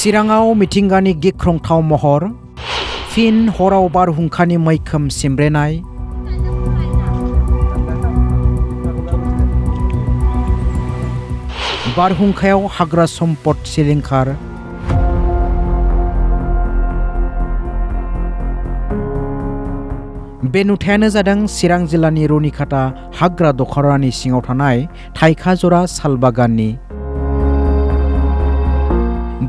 चिराङाव मिथिंगानि गिख्रंथाव महर, फिन हराव बारहुंखानि मैखोम सिमब्रेनाय। बारहुंखायाव हाग्रा सम्पद सिलिंखार। बे नुथायानो जादों चिरां जिल्लानि रुनिखाता हाग्रा दखरानि सिङाव थानाय थाइखाजरा साल बागाननि।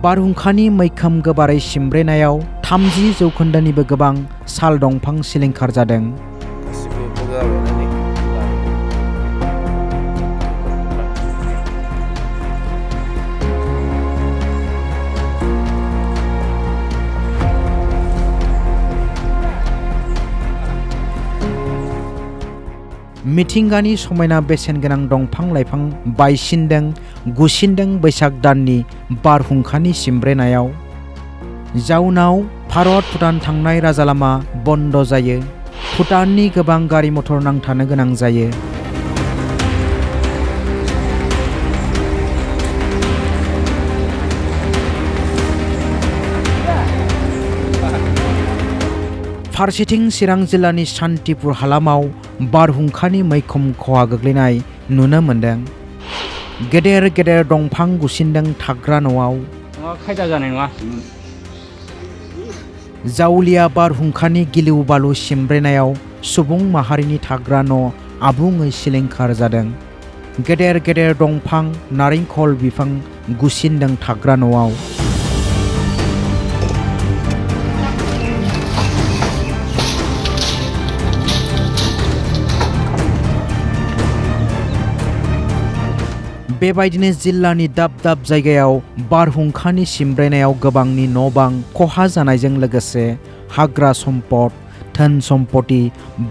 बारहुंखानि मैखोम गोबारै सिमब्रेनायाव 30 जौखोन्दोनिबो गोबां साल दंफां सिलिंखार जादों। मिथिंगानि समायना बेसेनगोनां दंफां लाइफां बायसिनदों गुसिनदों बैसाग दाननि बारहुंखानि सिमब्रेनायाव। जाउनाव भारत भुटान थांनाय राजालामा बन्द जायो। भुटाननि गोबां गारि मटर नांथानो गोनां जायो। फारसेथिं चिरां जिल्लानि सान्तिपुर हालामाव बारहुंखानि मैखोम खहा गोग्लैनाय नुनो मोन्दों। गेदेर गेदेर दंफां गुसिनदों थाग्रा न'आव। खायदा जानाय नङा। जावलिया बारहुंखानि गिलु बालु सिमब्रेनायाव सुबुं माहारिनि थाग्रा न' आबुङै सिलिंखार जादों। गेदेर गेदेर दंफां नारेंखल बिफां गुसिनदों थाग्रा न'आव। बेबायदिनो जिल्लानि दाब दाब जायगायाव बारहुंखानि सिमब्रेनायाव गोबांनि न' बां खहा जानायजों लोगोसे हाग्रा सम्पद, धोन सम्पति,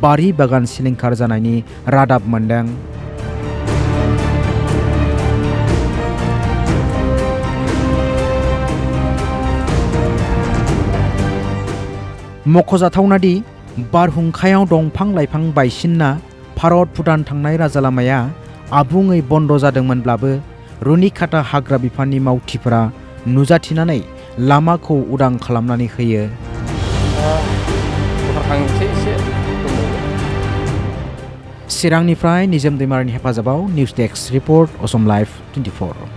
बारि बागान सिलिंखार जानायनि रादाब मोन्दों। मख'जाथावनादि बारहुंखायाव दंफां लाइफां बायसिनना भारत भुटान थांनाय राजालामाया आबुङै बन्द जादोंमोनब्लाबो रुनिखाता हाग्रा बिफाननि मावथिफोरा नुजाथिनानै लामाखौ उदां खालामनानै होयो। चिरांनिफ्राय निजोम दैमारिनि हेफाजाबाव news desk report Assam live 24।